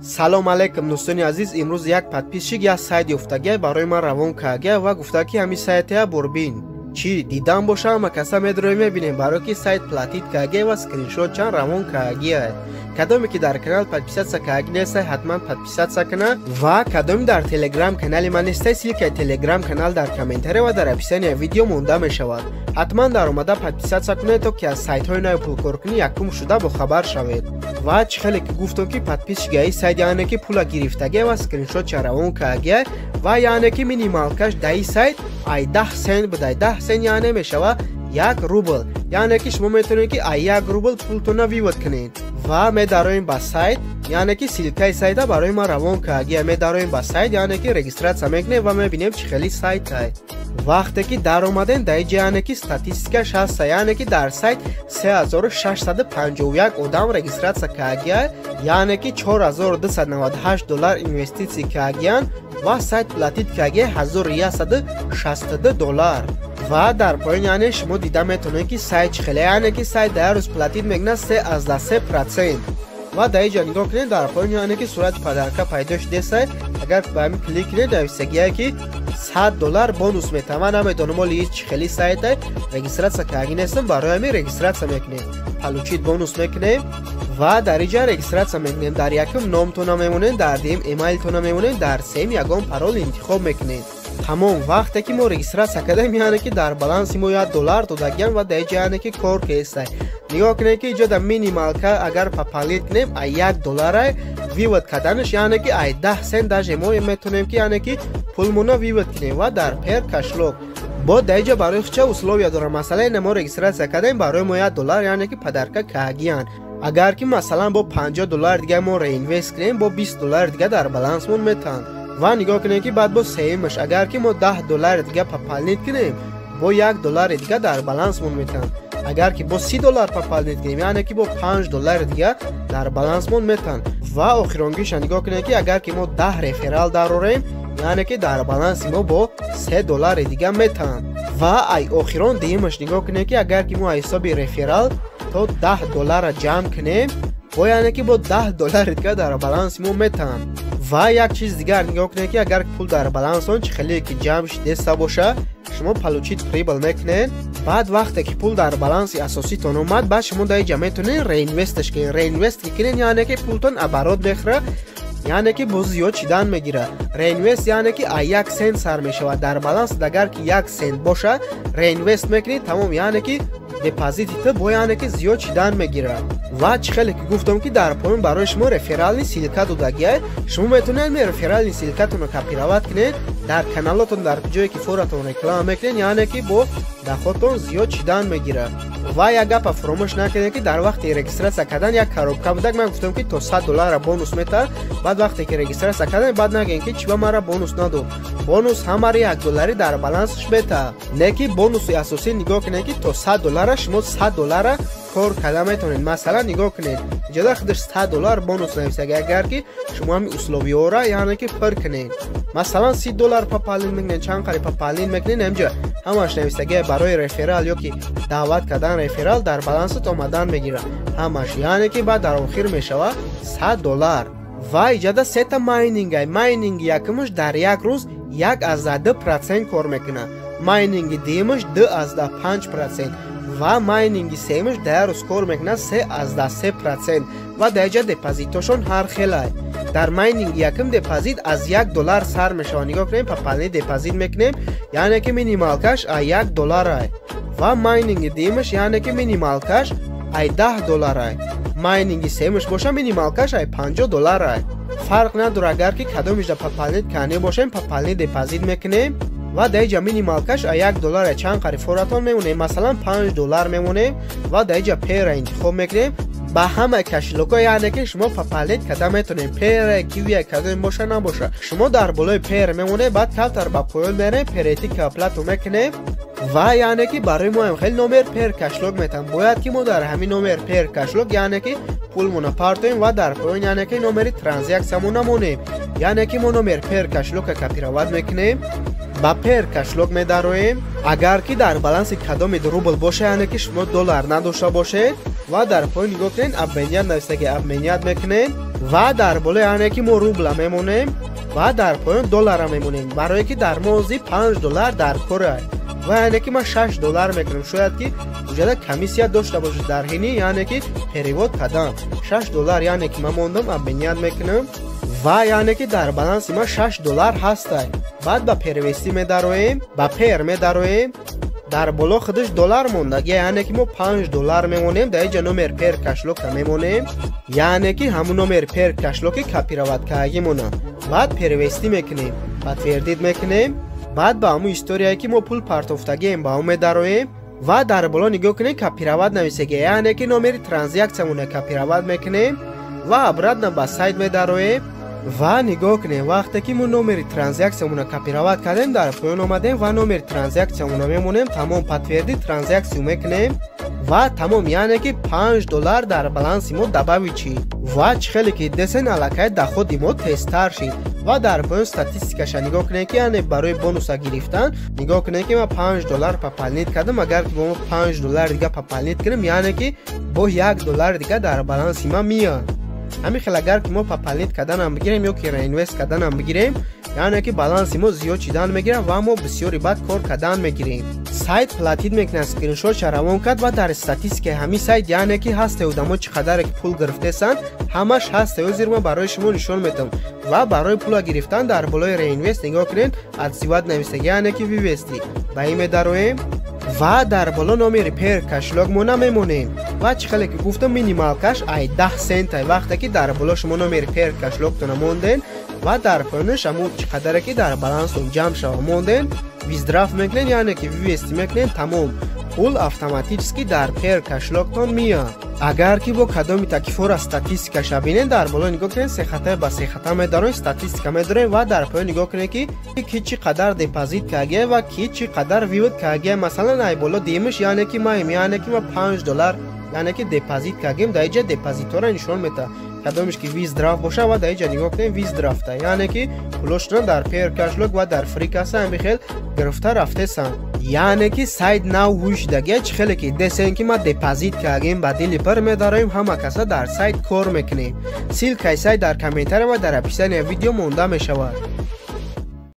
Салом алейкум, дӯстони азиз. Имрӯз як подписчик як сайт ёфтагия, барои ман равон кардагия ва гуфта, ки ҳамин сайтия бурбин чӣ дидам боша. Ҳама каса медроем, мебинем, барое ки сайт платить кардагия ва скриншот чанд равон кардагия. Кадоме ки дар канал подписаться кардаги нестай, ҳатман подписаться кана, ва кадоме дар телеграм канали ман нестай, ссылкаи телеграм канал дар комментария ва дар описания видео монда мешавад. Ҳатман дар омада подписаться кунед, то ки аз сайтҳои нави пулкоркунӣ якум шуда бохабар шавед. Ва чӣ хеле ки гуфтам, ки подписчигаи сайт, яъне ки пула гирифтагия ва скриншот равон кардагия, ва яъне ки минималкаш даи сайт ай 10 сент будай. 10 сент яъне мешава 1 рубл. Яъне ки шумо метавонед, ки ай 1 рубл пултона вывод кунед. Ва медароем ба сайт, яъне ки ссылкаи сайта барои ман равон кардагия. Медароем ба сайт, яъне ки регистрация мекунем ва мебинем, чӣ хели сайтай. Вақте ки даромадем, дар иҷа, яъне ки статистикаш ҳаста, яъне ки дар сайт 3651 одам регистрация кардагия, яъне ки 4298 доллар инвеститсия кардагиянд ва сайт платить кардагия 1162 доллар. Ва дар поён, яъне шумо дида метавонед, ки сайт чӣ хеле, яъне ки сайт дар рӯз платить мекунад 3,3%. Ва дар иҷа нигоҳ кунед, дар поён, яъне ки сурати подарка пайдо шудеса. Агар ба ҳамин клик кунед, нависагие, ки 100 доллар бонус метавон. Ман намедонам, оли чӣ хели сайта, регистрация кардаги нестам, барои ҳамин регистрация мекунем, получить бонус мекунем ва дар иҷа регистрация мекунем. Дар якум номтона мемонем, дар дуюм эмайлтона мемонем, дар сеюм ягон парол интихоб мекунем. Тамом. Вақте ки мо регистрация кардем, яъне ки дар баланси мо 1 доллар додагиам ва дар иҷа, яъне ки кор кестай. Нигоҳ кунед, ки иҷода минималка агар пополнить кунем, ай 1 доллара вывод карданаш, яъне ки ай 10 сент даже мо метавонем, ки яъне ки пулмона вывод кунем. Ва дар Payeer кошелёк бо дар иҷа барои хича условия дорам. Масалан, ина мо регистрация кардем, барои мо 1 доллар, яъне ки подарка кардагиянд. Агар ки масалан бо 50 доллар дига мо реинвест кунем, бо 20 доллар дига дар балансмон метаванд. Ва нигоҳ кунем, ки баъд бо сеюмаш, агар ки мо 10 доллари дига пополнить кунем, бо 1 доллари дига дар балансмон метаванд. Агар ки бо 30 доллар пополнить кунем, яъне ки бо 5 доллари дига дар балансмон метаванд. Ва охиронгиша нигоҳ кунем, ки агар ки мо 10 реферал дарорем, яъне ки дар баланси мо бо 3 доллари дига метаванд. Ва ай охирон дуюмаш нигоҳ кунем, ки агар ки мо аз ҳисоби реферал то 10 доллара ҷамъ кунем, бо яъне ки бо 10 доллари дига дар баланси мо метаванд. Ва як чиз дигар нигоҳ кунед, ки агар пул дар балансон чӣ хеле ки ҷамъ шудеста боша, шумо получить прибыль мекунед. Баъд вақте ки пул дар баланси асоситон омад, баъд шумо дар иҷа метавонед реинвесташ кунед. Реинвест ки кунед, яъне ки пултон оборот мехӯрад, яъне ки боз зиёд шидан мегирад. Реинвест, яъне ки а 1 сент сар мешавад. Дар баланс агар ки 1 сент боша, реинвест мекунед, тамом, яъне ки депозити ту бо яъне ки зиёд шидан мегирад. Ва чӣ хеле ки гуфтам, ки дар поён барои шумо реферальный ссылка додагиай. Шумо метавонед реферальный ссылкатонро копировать кунед, дар каналотон, дар ҷое ки форатон реклама мекунед, яъне ки бо доходтон зиёд шидан мегирад. Ва як гапа фуромӯш накунед, ки дар вақти регистрация кардан як коробка будак. Ман гуфтам, ки то 100 доллара бонус метавад. Баъд вақте ки регистрация кардем, баъд нагӯем, ки чиба мара бонус надод. Бонус ҳамари 1 доллари дар балансаш метавад, не ки бонуси асосӣ. Нигоҳ кунед, ки то 100 доллара шумо 100 доллара кор карда метавонед. Масалан, нигоҳ кунед, иҷода худаш 100 доллар бонус нависага, агар ки шумо ҳами условиёра, яъне ки пур кунед. Масалан, 30 доллар пополнить мекунед, чанд қари пополнить мекунед, инҷа ҳамаш нависага. Барои реферал ё ки даъват кардан реферал дар балансат омадан мегирад ҳамаш, яъне ки баъд дар охир мешавад 100 доллар. Ва иҷода сета майнингай. Майнинги якумаш дар як рӯз 1,2% кор мекунад, майнинги дуюмаш 2,5% ва майнинги сеюмаш дар як рӯз кор мекунад 3,3%. Ва дар иҷа депозитошон ҳар хелай. Дар майнинги якум депозит аз 1 доллар сар мешавад. Нигоҳ кунем, пополнить депозит мекунем, яъне ки минималкаш а 1 долларай. Ва майнинги дуюмаш, яъне ки минималкаш ай 10 долларай. Майнинги сеюмаш боша, минималкаш ай 50 долларай. Фарқ надорад, агар ки кадомишда пополнить кардем бошем, пополнить депозит мекунем ва дар иҷа минималкаш а 1 доллара. Чанд қари форатон мемонем, масалан, 5 доллар мемонем ва дар иҷа Payeer интихоб мекунем. Ба ҳама кошелёкҳо, яъне ки шумо пополнить карда метавонед, Payeer, Киви, кадоме боша набоша. Шумо дар болои Payeer мемонед, баъд калтар ба поён мерем, перейти к оплату мекунем ва яъне ки барои моам хеле номер Payeer кошелёк метавон. Бояд ки мо дар ҳамин номер Payeer кошелёк, яъне ки пулмона партоем ва дар поён, яъне ки номери транзаксиямон намонем. Яъне ки мо номер Payeer кошелёка копировать мекунем, ба Payeer кошелёк медароем. Агар ки дар баланси кадоми рубл боша, яъне ки шумо доллар надошта бошед, ва дар поён нигоҳ кунед, обменять нависта, ки обменять мекунем. Ва дар боло яъне ки мо рубла мемонем ва дар поён доллара мемонем, барое ки дар мози 5 доллар дар кора. Ва яъне ки ман 6 доллар мекунам, шояд ки уҷада комиссия дошта бошад дар ҳини, яъне ки перевод кардам 6 доллар, яъне ки ман мондам, обменять мекунам ва яъне ки дар баланси ман 6 доллар ҳастай. Баъд ба перевести медароем, ба Payeer медароем, дар боло худаш доллар мондаги, яъне ки мо 5 доллар мемонем, дар иҷа номер Payeer кошелёк а мемонем, яъне ки ҳамун номер Payeer кошелёк и копировать кардагимона. Баъд перевести мекунем, подтвердить мекунем, баъд ба ҳамун историяе ки мо пул партофтагием ба он медароем ва дар боло нигоҳ кунем, копировать нависеги, яъне ки номери транзакциямона копировать мекунем ва обратно ба сайт медароем. Ва нигоҳ кунем, вақте ки мо номери транзакциямона копировать кардем, дар поён омадем ва номери транзакциямона мемонем, тамом, подтвердить транзакцию мекунем ва тамом, яъне ки 5 доллар дар баланси мо добавить шид. Ва чӣ хеле ки десен, аллакай доходи мо тезтар шид. Ва дар поён статистикаша нигоҳ кунем, ки яъне барои бонуса гирифтан нигоҳ кунем, ки ман 5 доллар пополнить кардам. Агар ки бо мо 5 доллар дига пополнить кунем, яъне ки бо 1 доллар дига дар баланси ман меяд. Ҳамин хел агар ки мо пополнить карданам бигирем ё ки реинвест карданам бигирем, яъне ки баланси мо зиёд шидан мегирад ва мо бисёри бад кор кардан мегирем. Сайт платить мекунад, скриншотша равон кард ва дар статистикаи ҳамин сайт, яъне ки ҳасте одамо чӣ қадаре ки пул гирифтесанд, ҳамаш ҳасте. Ҳозир ман барои шумо нишон медиҳам. Ва барои пула гирифтан дар болои реинвест нигоҳ кунед, отзывать нависаги, яъне ки вывести, ба ин медароем ва дар боло номери Payeer кошелёк мо намемонем. Ва чӣ хеле ки гуфтам, минималкаш ай 10 сентай. Вақте ки дар боло шумо номери Payeer кошелёк тона монден ва дар поёнаш ҳамун чӣ қадаре ки дар баланстон ҷамъ шава монден, виздрафт мекунед, яъне ки вывести мекунед, тамом, пул автоматически дар Payeer кошелёк тон меяд. Агар ки бо кадоми такифора статистикаша бинед, дар боло нигоҳ кунед, сехата ба сехата медароем, статистика медорем ва дар поён нигоҳ кунед, ки чӣ қадар депозит кардагия ва ки чӣ қадар вывод кардагия. Масалан, ай боло димиш, яъне ки маем, яъне ки ма 5 доллар, яъне ки депозит кардем. Дар иҷа депозитора нишон медиҳад, кадомеш ки виздрафт боша. Ва дар иҷа нигоҳ кунем, виздрафта, яъне ки пулошона дар Payeer кошелёк ва дар FreeKassa ҳами хел гирифта рафтесанд. Яъне ки сайт нав ҳушдагия. Чӣ хеле ки десен, ки ма депозит кардем, ба дили пир медароем, ҳама каса дар сайт кор мекунем. Ссылка и сайт дар комментария ва дар описания видео монда мешавад.